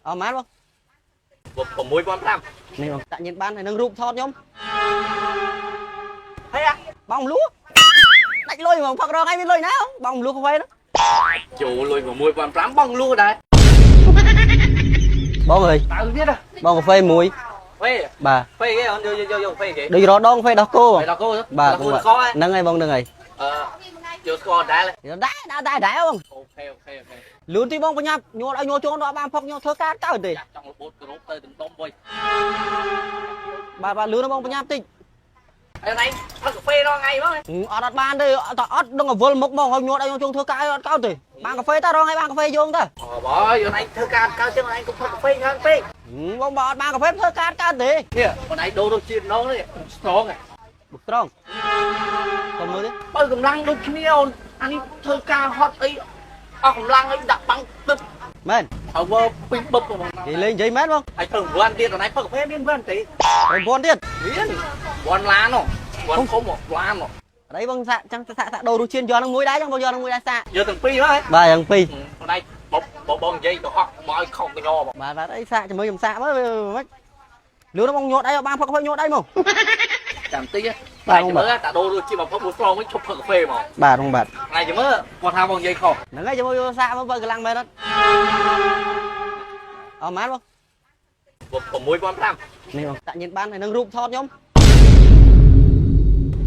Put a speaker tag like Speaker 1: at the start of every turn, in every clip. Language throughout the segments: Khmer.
Speaker 1: អស់ម៉ានបង
Speaker 2: 6500
Speaker 1: នេះបងតាក់ញៀនបានហើយនឹងរូបថតខ្ញុំ
Speaker 2: ហើយអា
Speaker 1: បងលួដាច់លុយហ្មងផឹករងឯងមានលុយណាបងលួកាហ្វេហ្នឹង
Speaker 2: ចូលលុយ6500បងលួដែរ
Speaker 1: បងអើយ
Speaker 2: តើទៀត
Speaker 1: បងកាហ្វេមួយ
Speaker 2: ហ្វេ
Speaker 1: បាទ
Speaker 2: ហ្វេគេអូនយកយកយកហ្វេគេ
Speaker 1: ដូចរដងកាហ្វេដោះគោ
Speaker 2: ទៅដល់គោ
Speaker 1: បាទ
Speaker 2: គោស្ក
Speaker 1: ហ្នឹងហើយបងហ្នឹងហើយ
Speaker 2: អឺយកស្ករដែរ
Speaker 1: ដែរដែរដែរដែរបង
Speaker 2: OK OK OK
Speaker 1: លឿនទីបងបញ្ញាប់ញ័រឲ្យញ័រជងដល់បានផឹកញ័រធ្វើការកើតទេ
Speaker 2: ចង់របូតគ្រប់ទៅដុំវិញ
Speaker 1: បាទបាទលឿនបងបញ្ញាប់តិច
Speaker 2: ហើយណៃផឹកកាហ្វេរាល់ថ្ងៃហ្មង
Speaker 1: អត់អត់បានទេតអត់ដឹងអវលមុខមកឲ្យញ័រឲ្យញ័រជងធ្វើការអត់កើតទេបានកាហ្វេតើរងឲ្យបានកាហ្វេយងតើ
Speaker 2: អូបងយកណៃធ្វើការកើតចឹងណៃកុំផឹកកាហ្វេច្រើនពេក
Speaker 1: បងបើអត់បានកាហ្វេធ្វើការកើតទេ
Speaker 2: នេះបងណៃដូររសជាតិម្ដងនេះ strong
Speaker 1: បុកត្រង់កុំមើលទេ
Speaker 2: បើកម្លាំងដូចគ្នាអូនអានេះធ្វើការហត់អីអស់កម្លាំងអីដាក់បាំងទឹក
Speaker 1: មែន
Speaker 2: power ពីរបឹបបង
Speaker 1: គេលេងនិយាយមែនបង
Speaker 2: ហើយធ្វើវ៉ាន់ទៀតណៃផឹកកាហ្វេមានវ៉ាន់ទេ
Speaker 1: រង្វាន់ទៀត
Speaker 2: មានវ៉ាន់ឡានហ៎វ៉ាន់ធំឡានហ៎
Speaker 1: អីបងសាក់ចឹងសាក់សាក់ដូររសជាតិយកនឹងមួយដែរចឹងបងយកនឹងមួយដែរសាក់
Speaker 2: យកទាំងពីរហ៎
Speaker 1: បាទយ៉ាងពីរ
Speaker 2: បងណៃបងបងនិយាយកុហកមកឲ្យខុសកញោបង
Speaker 1: បាទបាទអីសាក់ជាមួយខ្ញុំសាក់មើលមិនលឿនបងញ័រដៃបានផឹកកាហ្វេញ័រដៃមក
Speaker 2: ចាំតិចតែមើលតាដូររសជាតិមកផឹកមួយស្រងវិញឈប់ផឹកកាហ្វេមក
Speaker 1: បាទបងបាទ
Speaker 2: ណៃចាំមើលគាត់ថាបងនិយាយខុស
Speaker 1: ហ្នឹងហើយជាមួយយកសាក់មកបើកម្លាំងមែនអត់អស់ម៉ានបង
Speaker 2: 6500
Speaker 1: នេះបងតាក់ញៀនបានហើយនឹងរូបថតខ្ញុំ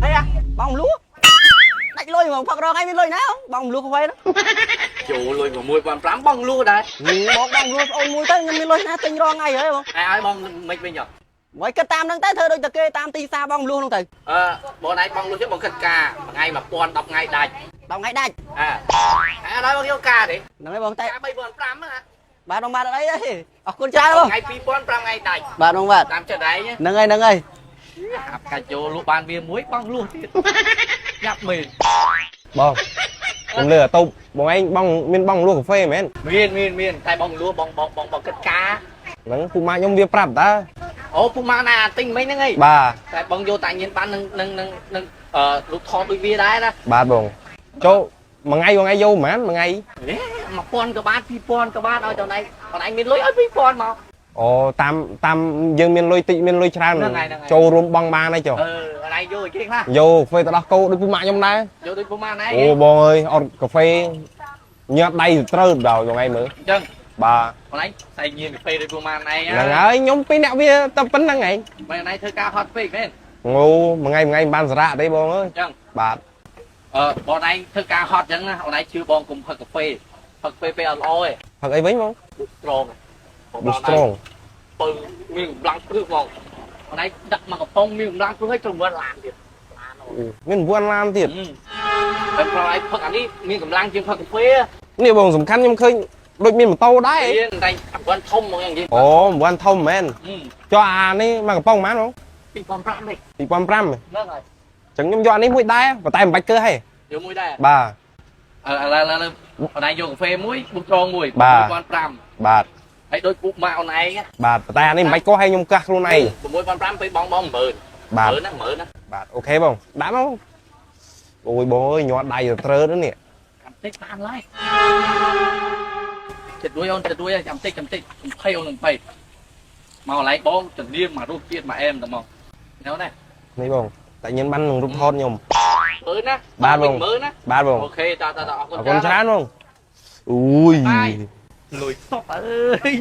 Speaker 2: ហើយអា
Speaker 1: បងលួដាច់លុយហ្មងផឹករងឯងមានលុយណាបងលួកាហ្វេហ្នឹង
Speaker 2: ចូលលុយ6500បងលួដែរ
Speaker 1: បងបងលួប្អូនមួយទៅខ្ញុំមានលុយណាទិញរងថ្ងៃហើយបង
Speaker 2: ហើយឲ្យបងមិនវិញហ៎
Speaker 1: មកគិតតាមហ្នឹងទៅធ្វើដូចតែគេតាមទីផ្សារបងលួហ្នឹងទៅ
Speaker 2: អឺបងណៃបងលួទេបងគិតការមួយថ្ងៃ1000 10ថ្ងៃដាច់
Speaker 1: 10ថ្ងៃដាច់
Speaker 2: អើហើយដល់បងយកការទេ
Speaker 1: ហ្នឹងហើយបងតែ
Speaker 2: ការ3500ណា
Speaker 1: បាទបងបាទអត់អីទេអរគុណច្រើនបង
Speaker 2: ថ្ងៃ2000 5ថ្ងៃដាច់
Speaker 1: បាទបងបាទ
Speaker 2: តាមចិត្តឯង
Speaker 1: ហ្នឹងហើយហ្នឹងហើយ
Speaker 2: អាប់កាច់ចូលលក់បានវាមួយបងលួទៀតញាប់មែន
Speaker 3: បងខ្ញុំលើអាតូបបងឯងបងមានបងលក់កាហ្វេមែន
Speaker 2: មានមានមានតែបងលួបងបងបងបងគិតការ
Speaker 3: ហ្នឹងពូម៉ាក់ខ្ញុំវាប្រាប់តា
Speaker 2: អូពុកម៉ាណាទិញមិញហ្នឹងឯង
Speaker 3: បាទ
Speaker 2: តែបងយកតាញៀនបាននឹងនឹងនឹងនឹងអឺរូបថតដូចវាដែរណា
Speaker 3: បាទបងចូលមួយថ្ងៃបងឯងយកប៉ុន្មានមួយថ្ងៃ
Speaker 2: 1000ក៏បាន2000ក៏បានឲ្យតណៃតណៃមានលុយឲ្យ2000មក
Speaker 3: អូតាមតាមយើងមានលុយតិចមានលុយច្រើន
Speaker 2: ហ្នឹងហើយហ្នឹងហើយ
Speaker 3: ចូលរួមបងបានហើយចុះ
Speaker 2: អឺតណៃយកឲ្យគេខ្លះ
Speaker 3: យកកាហ្វេទៅដោះគោដូចពូម៉ាក់ខ្ញុំដែរ
Speaker 2: យកដូចពុកម៉ាណៃ
Speaker 3: អូបងអើយអត់កាហ្វេញាត់ដៃត្រូវដល់បងឯងមើល
Speaker 2: អញ្ចឹង
Speaker 3: បាទ
Speaker 2: តណៃស្អែកញៀនកាហ្វេដូចពុកម៉ាណៃ
Speaker 3: ហ្នឹងហើយខ្ញុំពីរអ្នកវាតែប៉ុណ្្នឹងឯង
Speaker 2: មិនណៃធ្វើការហត់ពេកមែន
Speaker 3: ងូមួយថ្ងៃមួយថ្ងៃមិនបានសារៈទេបងអើយ
Speaker 2: អញ្ចឹង
Speaker 3: បាទ
Speaker 2: អឺបងឯងធ្វើការហត់អញ្ចឹងណាបងឯងជឿបងកុំផឹកកាហ្វេផឹកកាហ្វេពេលអត់ល្អទេ
Speaker 3: ផឹកអីវិញបង
Speaker 2: ត្រង់
Speaker 3: ប៊ូស្ត្រង
Speaker 2: បើមានកម្លាំងព្រឹសហ្មងបងឯងដាក់មកកំប៉ុងមានកម្លាំងព្រឹសឲ្យត្រូវមើលឡានទៀតឡាន
Speaker 3: មានវ៉ាន់ឡានទៀត
Speaker 2: តែប្រហែលផឹកអានេះមានកម្លាំងជាងផឹកកាហ្វេ
Speaker 3: នេះបងសំខាន់ខ្ញុំឃើញដូចមានម៉ូតូដែរ
Speaker 2: មានតែអាវ៉ាន់ធំហ្មងយ៉ាងនេះ
Speaker 3: អូវ៉ាន់ធំមែនចុះអានេះមកកំប៉ុងប៉ុន្មានបង
Speaker 2: 2005នេះ
Speaker 3: 2005
Speaker 2: ហ្នឹងហើយ
Speaker 3: ចឹងខ្ញុំយកអានេះមួយដែរប៉ុន្តែមិនបាច់កើហេ
Speaker 2: យកមួយដែរ
Speaker 3: បាទ
Speaker 2: ឥឡូវឥឡូវអូនឯងយកកាហ្វេមួយបុកត្រងមួយ1500
Speaker 3: បាទ
Speaker 2: ហើយដូចពុកម៉ាក់អូនឯង
Speaker 3: បាទប៉ុន្តែអានេះមិនបាច់កោះឲ្យខ្ញុំកាស់ខ្លួនឯង
Speaker 2: 6500ពេលបងបង10000
Speaker 3: បាទ
Speaker 2: 10000ណា10000ណា
Speaker 3: បាទ OK បងដាក់មកអូយបងអើយញាត់ដៃទៅត្រើតនេះ
Speaker 2: ចាំតិចបានឡើយចិត្តដួយអូនចិត្តដួយចាំតិចចាំតិច20អូន20មកកន្លែងបងជំនាញមករសជាតិមកអែមតែមកញ៉ៅណា
Speaker 3: នេះបងតែញ៉ាំបាននឹងរូបថតខ្ញុំ
Speaker 2: មើលណា
Speaker 3: បាទបង
Speaker 2: មើលណា
Speaker 3: បាទបង
Speaker 2: OK តតតអរគុណ
Speaker 3: អរគុណច្រើនបងអូយ
Speaker 2: បាយលុយសពអើយ